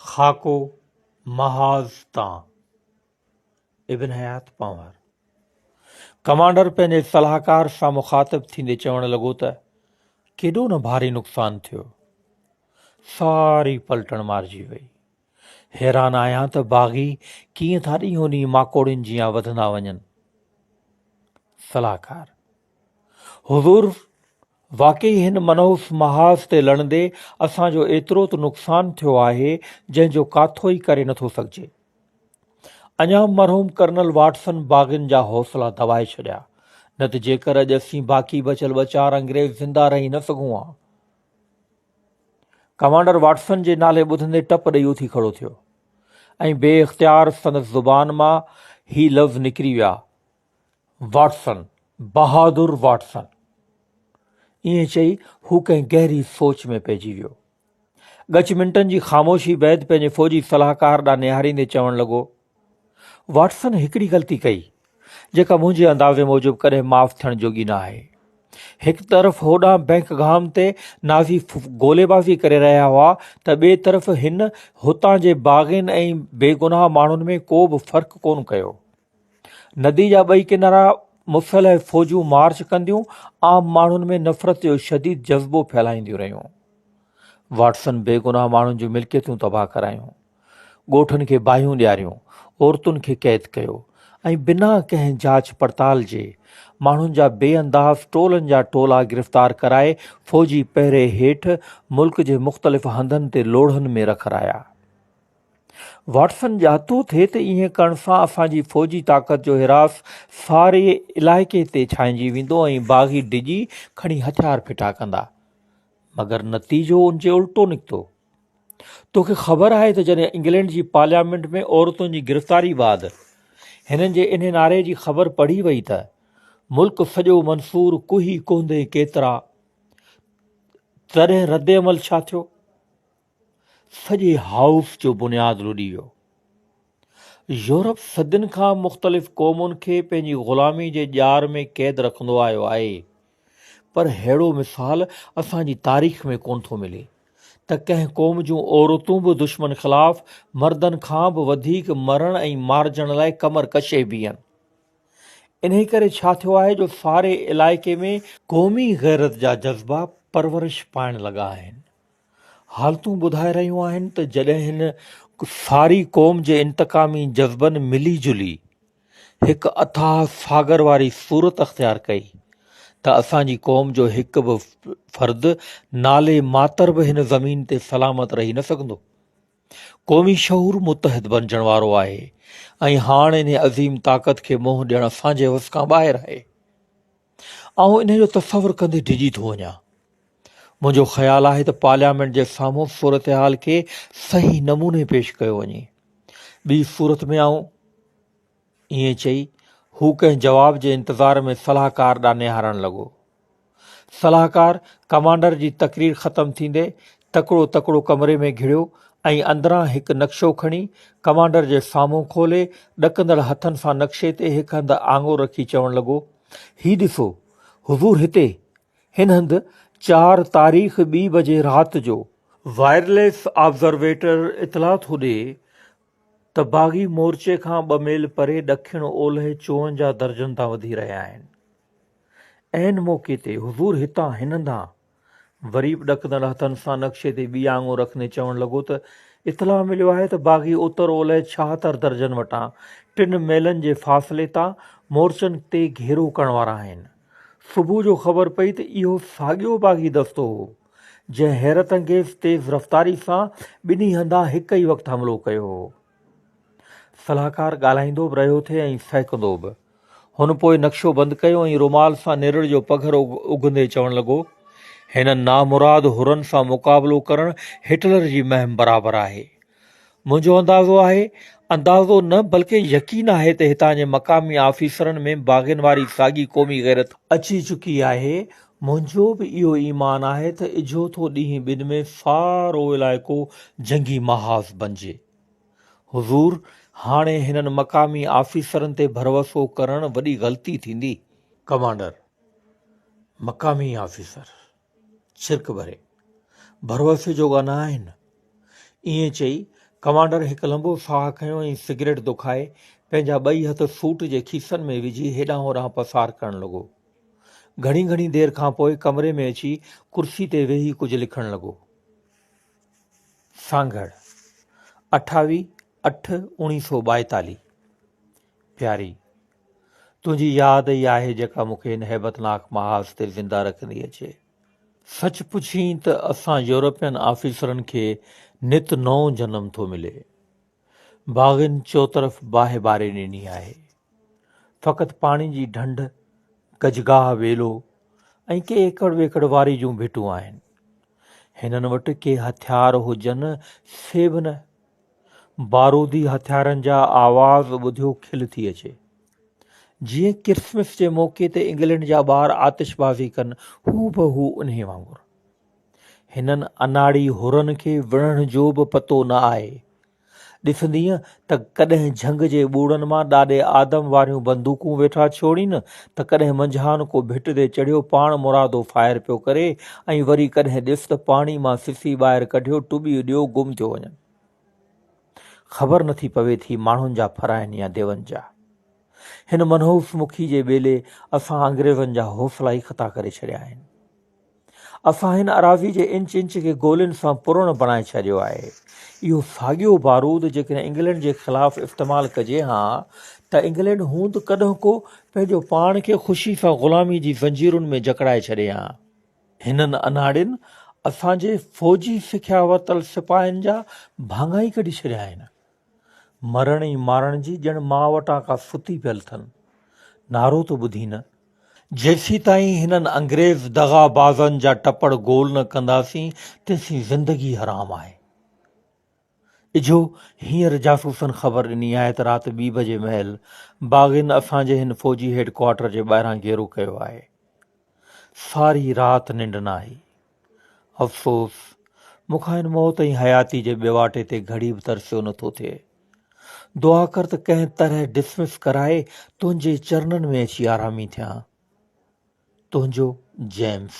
خاڪو محاذ تان، ابن حيات پنهور. ڪمانڊر پنهنجي صلاحڪار سان مخاطب ٿيندي چوڻ لڳو ته، ڪيڏو نه ڀاري نقصان ٿيو. ساري پلٽڻ مارجي وئي. حيران آهيان ته باغي ڪيئن ٿا ڏينهون ڏينهن ماڪوڙين جيان وڌندا وڃن. صلاحڪار. حضور! واقعي هن منحوس محاذ تي لڙندي اسان جو ايترو ته نقصان ٿيو آهي، جنهن جو ڪاٿو ئي ڪري نٿو سگهجي. اڃا مرحوم ڪرنل واٽسن باغين جا حوصلا دٻائي ڇڏيا، نه ته جيڪر اڄ اسين باقي بچيل ٻه چار انگريز زنده رهي نه سگهون ها. ڪمانڊر واٽسن جي نالي ٻڌندي ٽپ ڏئي اٿي کڙو ٿيو ۽ بي اختيار سندس زبان مان هي لفظ نڪري ويا، واٽسن، بهادر واٽسن! ائين چئي هو ڪنهن گهري سوچ ۾ پئجي ويو. ڳچ منٽن جي خاموشي بعد پنهنجي فوجي صلاحڪار ڏانهن نهاريندي چوڻ لڳو، واٽسن هڪڙي غلطي ڪئي، جيڪا منهنجي اندازي موجب ڪڏهن معاف ٿيڻ جوڳي نه آهي. هڪ طرف هوڏانهن بينڪگهام تي نازي گوليبازي ڪري رهيا هئا ته ٻئي طرف هن هتان جي باغين ۽ بيگناهه ماڻهن ۾ ڪو به فرق ڪونه ڪيو. ندي جا ٻئي ڪنارا مسلح فوجون مارچ ڪنديون عام ماڻهن ۾ نفرت جو شديد جذبو ڦهلائينديون رهيون. واٽسن بيگناهه ماڻهن جون ملڪيتون تباهه ڪرايون، ڳوٺن کي باهيون ڏياريون، عورتن کي قيد ڪيو ۽ بنا ڪنهن جاچ پڙتال جي ماڻهن جا بي انداز ٽولن جا ٽولا گرفتار ڪرائي فوجي پهري هيٺ ملڪ جي مختلف هنڌن تي لوڙهن ۾ رکرايا. واٽسن ڄاتو ٿي ته ائين ڪرڻ سان اسان جي فوجي طاقت جو هراس ساري علائقي تي ڇانئجي ويندو ۽ باغي ڊڄي کڻي هٿيار ڦٽا ڪندا. مگر نتيجو ان جي الٽو نڪتو. توکي خبر آهي ته جڏهن انگلينڊ جي پارليامينٽ ۾ عورتن جي گرفتاري بعد هنن جي انهي نعري جي خبر پڙهي وئي ته، ملڪ سڄو منصور ڪوهي ڪوهندي ڪيترا تڏهن ردعمل ڇا ٿيو؟ سڄي هائوس جو بنياد لڏي ويو. يورپ صدين کان مختلف قومن کي پنهنجي غلامي جي ڄار ۾ قيد رکندو آيو آهي پر ههڙو مثال اسان جي تاريخ ۾ ڪونه ٿو ملي ته ڪنهن قوم جون عورتون به دشمن خلاف مردن کان به وڌيڪ مرڻ ۽ مارجڻ لاء ڪمر ڪشي بيهن. انهي ڪري ڇا ٿيو آهي جو ساري علائقي ۾ قومي غيرت جا جذبا پرورش پائڻ لڳا آهن. حالتون ٻڌائي رهيون آهن ته جڏهن هن ساري قوم جي انتقامي جذبن ملي جلي هڪ اٿاهه ساگر واري صورت اختيار ڪئي ته اسان جي قوم جو هڪ به فرد نالي ماتر به هن زمين تي سلامت رهي نه سگهندو. قومي شعور متحد بنجڻ وارو آهي ۽ هاڻ انهي عظيم طاقت کي منهن ڏيڻ اسان جي وس کان ٻاهر آهي. آئون انهي جو تصور ڪندي ڊڄي ٿو وڃان. منهنجو خيال آهي ته پارليامينٽ جي سامهون صورتحال کي صحيح نموني پيش ڪيو وڃي. ٻي صورت ۾ آئون. ائين چئي هو ڪنهن جواب جي انتظار ۾ صلاحڪار ڏانهن نهارڻ لڳو. صلاحڪار ڪمانڊر جي تقرير ختم ٿيندي تڪڙو تڪڙو ڪمري ۾ گهڙيو ۽ اندران هڪ نقشو کڻي ڪمانڊر جي سامهون کولي ڏڪندڙ هٿن سان نقشي تي هڪ هنڌ آڱر رکي چوڻ لڳو، هي ڏسو، حضور هتي، هن هنڌ چار تاريخ ٻي بجي رات جو، وائرليس آبزرويٽر اطلاع ٿو ڏئي ته باغي مورچي کان ٻه ميل پري ڏکڻ اولهه 54 درجن تان وڌي رهيا آهن. عين موقعي تي حضور هتان هن هنڌان وري به ڏڪندڙ هٿن سان نقشي تي ٻي آڱر رکندي چوڻ لڳو ته اطلاع مليو آهي ته باغي اتر اولهه 76 درجن وٽان ٽن ميلن جي فاصلي تان مورچن تي گهيرو ڪرڻ وارا آهن. صبح جو خبر پئي ته اهو ساڳيو باغي دستو هو، جنهن حيرت انگيز تيز رفتاري سان ٻنهي هنڌان هڪ ئي وقت حملو ڪيو هو. صلاحڪار ڳالهائيندو به رهيو ٿي ۽ سهڪندو به. هن پوء نقشو بند ڪيو ۽ رومال سان نرڙ جو پگهر اگهندي چوڻ لڳو، هنن نامراد حرن سان مقابلو ڪرڻ هٽلر جي مهم برابر آهي. منهنجو اندازو آهي، اندازو نه بلڪه يقين آهي ته هتان جي مقامي آفيسرن ۾ باغين واري ساڳي قومي غيرت اچي چڪي آهي، منهنجو به اهو ايمان آهي ته اجهو ٿو ڏينهن ٻن ۾ سارو علائقو جنگي محاذ بنجي. حضور، هاڻي هنن مقامي آفيسرن تي ڀروسو ڪرڻ وڏي غلطي ٿيندي. ڪمانڊر، مقامي آفيسر، ڇرڪ ڀري، ڀروسي جوڳا نه آهن. ائين چئي ڪمانڊر هڪ لنبو ساهه کنيو ۽ سگريٽ دکائي پنهنجا ٻئي هٿ سوٽ جي کيسن ۾ وجهي هيڏانهن هوڏانهن پسار ڪرڻ لڳو. گهڻي گهڻي دير کان پوء ڪمري ۾ اچي ڪرسي تي ويهي ڪجهه لکڻ لڳو. سانگهڙ، اٺاويهه اٺ اوڻيهه سو ٻائيتاليهه. پياري! تنهنجي ياد ئي آهي جيڪا مون کي هن هيبتناڪ محاذ تي زنده رکندي اچي. سچ پڇين ته اسان يورپين آفيسرن کي نت نئون جنم ٿو ملي. باغين چوطرف باهه ٻاري ڏني آهي. فقط پاڻي جي ڍنڍ، گجگاهه ٻيلو ۽ ڪي ايڪڙ ٻيڪڙ واري جون ڀٽون آهن. هنن وٽ ڪي هٿيار هجن سي به نه. بارودي هٿيارن جا آواز ٻڌيو کل ٿي اچي. جيئن ڪرسمس جي موقعي تي انگلينڊ جا ٻار آتشبازي ڪن هوبهو انهي وانگر. هنن اناڙي حرن کي وڙهڻ جو به پتو نه آهي. ڏسندينء ته ڪڏهن جهنگ جي ٻوڙن مان ڏاڏي آدم واريون بندوقون ويٺا ڇوڙين ته ڪڏهن منجهان ڪو ڀٽ تي چڙهيو پاڻ مرادو فائر پيو ڪري ۽ وري ڪڏهن ڏس ته پاڻي مان سسي ٻاهر ڪڍيو ٽٻي ڏيو گم ٿيو وڃن. خبر نٿي پوي ٿي ماڻهن جا ڦر آهن يا ديون جا. هن منحوس مکي جي ٻيلي اسان انگريزن جا حوصلا ئي خطا ڪري ڇڏيا آهن. اسان هن اراضي جي انچ انچ کي گولين سان پرڻ بڻائي ڇڏيو آهي. اهو ساڳيو بارود جيڪڏهن انگلينڊ جي خلاف استعمال ڪجي ها ته انگلينڊ هوند ڪڏهوڪو پنهنجو پاڻ کي خوشي سان غلامي جي زنجيرن ۾ جڪڙائي ڇڏي ها. هنن اناڙين اسان جي فوجي سکيا ورتل سپاهين جا ڀاڱا ئي ڪڍي ڇڏيا آهن. مرڻ ۽ مارڻ جي ڄڻ ماء وٽان ڪا ستي پيل اٿن. نعرو ٿو ٻڌين نه. جيسيتائين هنن انگريز دغا بازن جا ٽپڙ گول نه ڪنداسين تيسين زندگي حرام آهي. اجهو هينئر جاسوسن خبر ڏني آهي ته رات ٻي بجي مهل باغين اسان جي هن فوجي هيڊ ڪوارٽر جي ٻاهران گهيرو ڪيو آهي. ساري رات ننڊ نه آئي. افسوس مون کان هن موت ۽ حياتي جي ٻيواٽي تي گهڙي به ترسيو نه ٿو ٿئي. دعا ڪر ته ڪنهن طرح ڊسمس ڪرائي تنهنجي چرنن ۾ اچي آرامي ٿيان. تنهنجو جيمس.